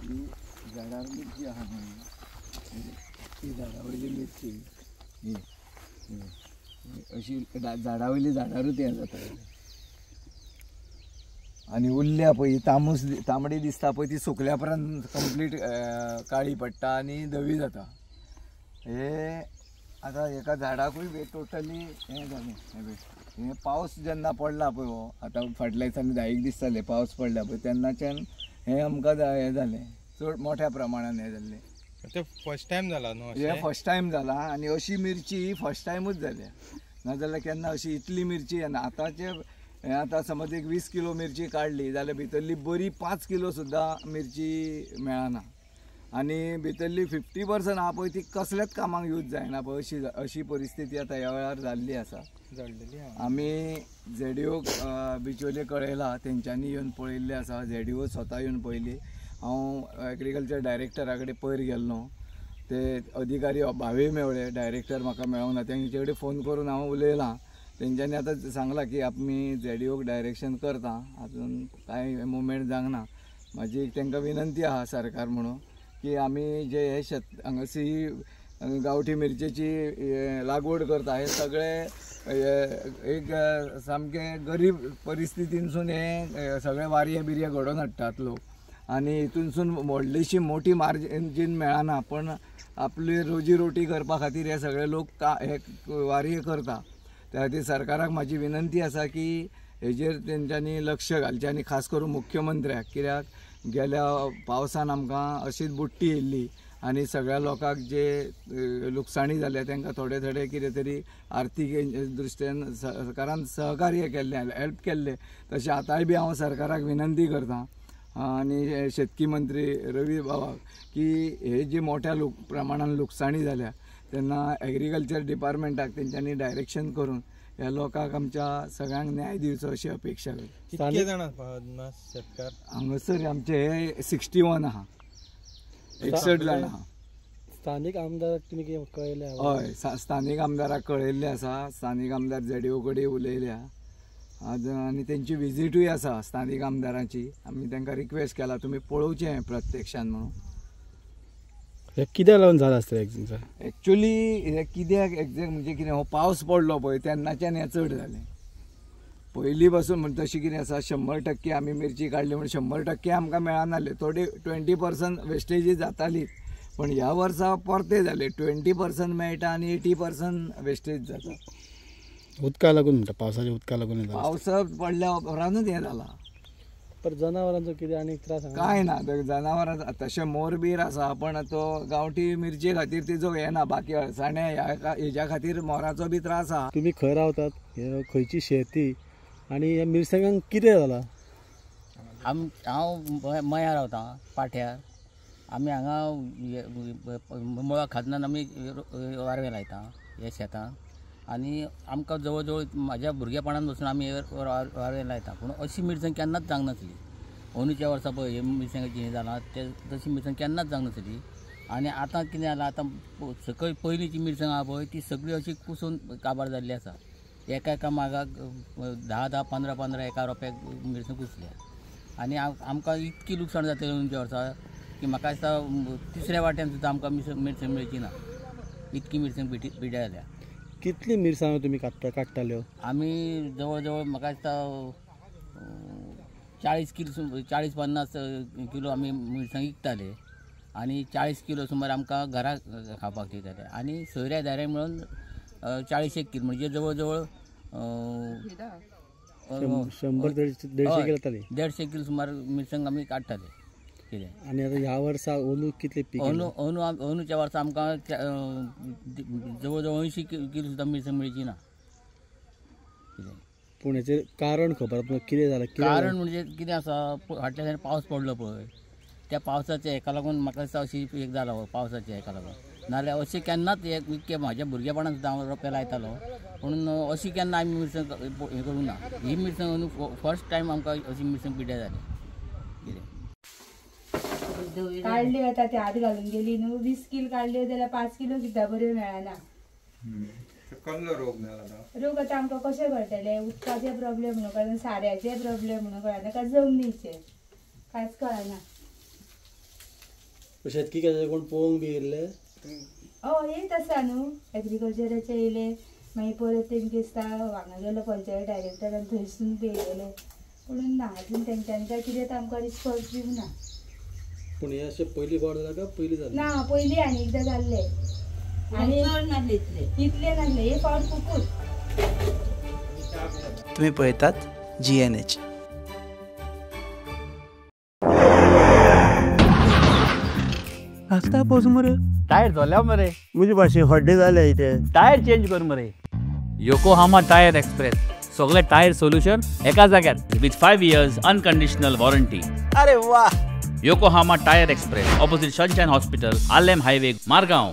ही झाडार मिरची आहा ही झाडा वयली मिरची ही अशी झाडा वयली झाडारूच हें जाता. आनी उरल्या पळय ही तांबूस तांबडी दिसता पळय ती सुकल्या उपरांत कंप्लीट काळी पडटा आनी धवी जाता. हे आतां एका झाडाकूय टोटली हें जालें. हें पावस जेन्ना पडला पळय हो आतां फाटल्या दिसांनी 10 दीस जाले पावस पडला पळय तेन्नाच्यान हें आमकां हें जालें चड मोठ्या प्रमाणान हें जाल्लें. ते फर्स्ट टायम जाला न्हू? हें फर्स्ट टायम जाला आनी अशी मिरची फर्स्ट टायमूच जाल्या, नाजाल्यार केन्ना अशी इतली मिरची येना. आतांचे हें आतां समज एक 20 किलो मिरची काडली जाल्यार भितरली बरी 5 किलो सुद्दां मिरची मेळना आनी भितरली 50% आहा पळय ती कसल्याच कामाक यूज जायना पळय. अशी अशी परिस्थिती आतां ह्या वेळार जाल्ली आसा. आमी झेडिओक बिचोले कळयला, तेंच्यांनी येवन पळयल्लें आसा. झेडिओ स्वता येवन पळयली. हांव एग्रीकल्चर डायरेक्टरा कडेन पयर गेल्लो, ते अधिकारी भावे मेवळे, डायरेक्टर म्हाका मेळोंक ना. तेंचे कडेन फोन करून हांव उलयलां. तेंच्यांनी आतां सांगलां की आमी झेडिओक डायरेक्शन करता, आजून कांय मुवमेंट जावंक ना. म्हाजी एक तांकां विनंती आहा सरकार म्हणून की आमी जे हे शेत हांगासर गांवठी मिरचेची लागवड करता हे सगळे एक सामके गरीब परिस्थितीनसून हे सगळे वारये बिरये घडोवन हाडटात लोक आनी हितूनसून व्हडलीशी मोठी मार्जीन मेळना, पण आपली रोजी रोटी करपा खातीर हे सगळे लोक हे वारये करता. त्या खातीर सरकाराक म्हाजी विनंती आसा की हेजेर तेंच्यांनी लक्ष घालचें आनी खास करून मुख्यमंत्र्याक, कित्याक गेल्या पावसान आमकां अशीच बुडटी येयल्ली आनी सगळ्या लोकांक जे लुकसाणी जाल्या तांकां थोडे थोडे कितें तरी आर्थीक दृश्टेन सरकारान सहकार्य केल्लें, हेल्प केल्लें. तशें आतांय बी हांव सरकाराक विनंती करता आनी शेतकी मंत्री रवी बाबाक की हे जी मोठ्या प्रमाणान लुकसाणी जाल्या तेन्ना एग्रीकल्चर डिपार्टमेंटाक तेंच्यांनी डायरेक्शन करून ह्या लोकांक आमच्या सगळ्यांक न्याय दिवचो अशी अपेक्षा करता. कितले जाण शेतकार हांगासर आमचे हे 61 आहा, 61 जाण आहा. स्थानीक आमदाराक तुमी कितें कळयलें? हय, स्थानीक आमदाराक कळयल्लें आसा. स्थानीक आमदार झेडिओ कडेन उलयल्या आज आनी तेंची विजिटूय आसा स्थानीक आमदारांची. आमी तांकां रिक्वेस्ट केला तुमी पळोवचें प्रत्यक्षान म्हणून. हे कित्याक लागून जालां आसतलें एक्चुअली? हे कित्याक एग्जॅक्ट म्हणजे कितें, हो पावस पडलो पळय तेन्नाच्यान हें चड जालें. पयलीं पासून म्हण तशें कितें आसा 100% आमी मिरची काडली म्हण 100% आमकां मेळनासले, थोडी 20% वेस्टेजी जाताली. पण ह्या वर्सा परते जाले, 20% मेळटा आनी 80% वेस्टेज जाता. उदका लागून म्हणटा, पावसाच्या उदका लागून. पावस पडल्या उपरांतूच हें जालां. पर जनावरांचो कितें आनी त्रास कांय ना. जनावरां तशें मोरबीर आसा पण तो गांवठी मिरचे खातीर तिजो हें ना, बाकी अळसाणे ह्या हेज्या खातीर मोराचो बी त्रास आहा. तुमी खंय रावतात, खंयची शेती आनी ह्या मिरसांगांक कितें जालां? हांव मयार रावतां पाठ्यार. आमी हांगा मुळां खाजनान आमी वारवें लायता ह्या शेतान आनी आमकां जवळ जवळ म्हाज्या भुरगेपणान बसून आमी वारवें लायता. पूण अशी मिरसांग केन्नाच जावंक नासली. अंदूच्या वर्सा पळय हे मिरसांगाची हें जालां ते तशी मिरसांग केन्नाच जावंक नासली. आनी आतां कितें जालां, आतां सकयल पयलींची मिरसांग आहा पळय ती सगळी अशी कुसून काबार जाल्ली आसा. एका एका मागाक 10 10 15 15 एका रोप्याक मिरसांग कुसल्या आनी आमकां इतकी लुकसाण जातली अंदूच्या वर्सा की म्हाका दिसता तिसऱ्या वाट्यान सुद्दां आमकां मिरसांग मेळची ना, इतकी मिरसांग पिड्या जाल्या. कितली मिरसांगो तुमी काडटाल्यो? आमी जवळ जवळ म्हाका दिसता 40 किलो 40-50 किलो आमी मिरसांग विकताले आनी 40 किलो सुमार आमकां घरा खावपाक दिताले आनी सोयऱ्या दायऱ्या मेळून 40 एक किलो म्हणजे जवळ जवळ 100-150 किलो जाताली. 150 किलो सुमार मिरसांग आमी काडटाले. कितें आनी आतां ह्या वर्सा अंदू कितले पीक? अंदू अंदूच्या वर्सा आमकां जवळ जवळ 80 किलो सुद्दां मिरसांग मेळची ना. कितें पूण हेचें कारण खबर तुमकां कितें जालां? कारण म्हणजे कितें आसा, फाटल्या दिसांनी पावस पडलो पळय त्या पावसाच्या हेका लागून म्हाका दिसता अशी एक जाला पावसाच्या हेका लागून. नाजाल्यार अशें केन्नाच इतकें म्हाज्या भुरगेपणान सुद्दां हांव रोंपे लायतालो पूण अशी केन्ना आमी मिरसांग हें करूंक ना. ही मिरसांग अंदू फर्स्ट टायम आमकां अशी मिरसांग पिड्ड्यार जाली. कितें काडल्यो आतां ते हात घालून गेली न्हू, 20 किल काडल्यो जाल्यार 5 किलो सुद्दां बऱ्यो मेळना. कसलो रोग जाला? रोग आतां आमकां कशें कळटलें? उदकाचे प्रॉब्लेम म्हणून कळना, साऱ्याचे प्रॉब्लेम म्हणून कळना, काय जमनीचे कांयच कळना. शेतकी खात्याचे कोण पळोवंक बी येयल्ले? हय येयत आसा न्हू एग्रीकल्चराचे येयले, मागीर परत तेंका दिसता हांगा गेलो पंचायत डायरेक्टरान थंयसून पळयलेले, पूण ना अजून तेंच्यांनी काय कितें आमकां रिस्पॉन्स दिवंक ना. पूण हें अशें पयलीं फावट जालां काय पयलीं जालें? ना पयलीं आनी एकदां जाल्लें आनी इतले नासले, हे फावट खुबूच. तुम्ही पळयतात GNH. आसता पावस मरे, टायर जाल्या मरे, म्हजे भाशेन हड्डे जाले इथे, टायर चेंज कर मरे. योकोहामा टायर एक्सप्रेस, सगळे टायर सोल्युशन एका जाग्यार विथ 5 years unconditional warranty. अरे वा. Yokohama tyre express, opposite Sunshine hospital, Arlem highway, Margao.